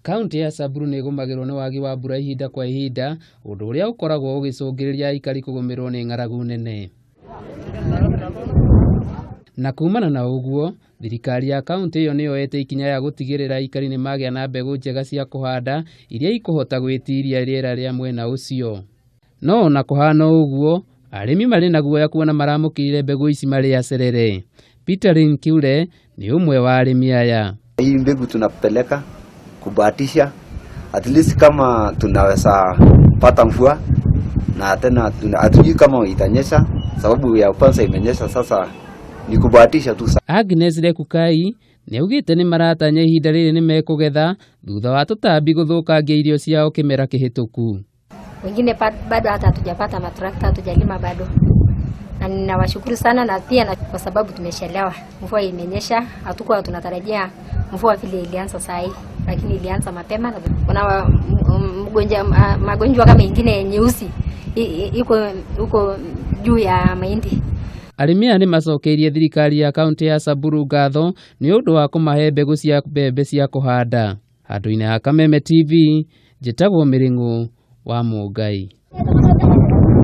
Kaũntĩ ya Samburu nĩ ĩgũmagĩrwo nĩ wagi wa mbura ihinda kwa ihinda, ũndũ ũrĩa ũkoragwo ũgĩcũngĩrĩria aikari kũgũmĩrwo nĩ ng'aragu nene. Na kumana na ũguo, thirikari ya kaũntĩ ĩyo nĩ yoete ikinya ya gũtigĩrĩra aikari nĩ magĩa na mbegũ njega cia kũhanda iria ikũhota gwĩtiria rĩera rĩa mwena ũcio. No ona kũhana ũguo, arĩmi marĩ na guoya kuona maramũkĩrire mbegũ ici marĩ acerere. Peter Kiure nĩ ũmwe wa arĩmi aya. Hii mbegu tunapeleka kubahatisha, at least kama tunaweza pata mvua, na tena hatujui kama itanyesha, sababu ya kwanza imenyesha, sasa ni kubahatisha tu. Agnes Lekukai nĩ augĩte nĩ maratanya ihinda rĩrĩ nĩ mekũgetha thutha wa tũtambi gũthũkangia irio ciao kĩmera kĩhĩtũku. Wengine bado hata hatujapata matrakta, hatujalima bado, na ninawashukuru sana na pia na kwa sababu tumechelewa, mvua imenyesha, hatukuwa tunatarajia mvua vile ilianza saa hii, lakini ilianza mapema. Na kuna mgonjwa, magonjwa kama ingine nyeusi iko huko juu ya mahindi. Arĩmi aya nĩ macokeirie thirikari ya kaũntĩ ya Samburu ngatho nĩ ũndũ wa kũmahe mbegũ cia mbembe cia kũhanda. Handũ-inĩ ha Kameme TV, njĩtagwo Mĩrĩng'ũ wa Mũngai.